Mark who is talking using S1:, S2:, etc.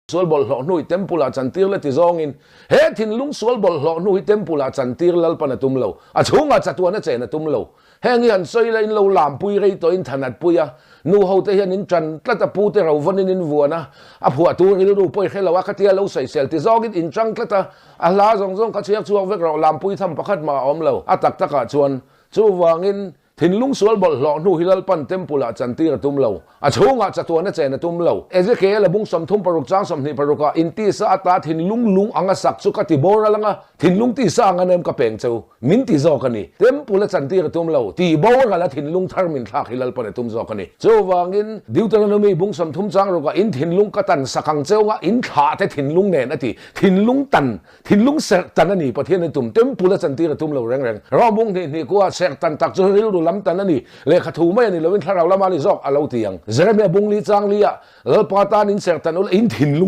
S1: Sual bawlhhlawh hnu i temple ah chantir la ti zawngin he thinlung sual bawlhhlawh hnu hi temple ah chantir Lalpan a tum lo, a chhungah chatuan a chen a tum lo. Heng hi han sawi la in lo lampui rei tawh in thanat pui a, nu ho te hian in tan tlat a pu te ro vawn in in vuan a, a phuah tu rilru pawh i hre lo a khatia lo sawisel ti zawngin in tang tlat a, a hla zawng zawng kha chhiar chhuak vek rawh lampui tham pakhat mah a awm lo a tak takah chuan chuvangin Thinlung sual bawlhhlawh hnu hi Lalpan Temple ah chantir a tum lo. A chhungah chatuan a chen a tum lo. Ezekiel a bung 36 chang 26 ah intisa ata thinlung lung anga sak chu ka ti bawr a lang a, thinlung tisa anga nem ka peng cheu, min ti zawk a ni. Temple a chantir a tum lo, ti boral a thinlung thar min thlak hi Lalpan a tum zawk a ni. Chuvangin Deuteronomy bung 30 chang ruk ah in thinlung ka tan sak ang cheu nga in thlah te thinlung nen a ti. Thinlung tan Thinlung serh tan a ni, Pathian a tum, temple a chantir a tum lo reng reng. Rawmung hnih hnih kua serh tan tak chu rilru lam tan a ni, lehkha thu mai a ni loin thlarau lama ni zawk a lo ti ang. Jeremia bungli changli ah Lalpa tan in serh tan ula in thinlung.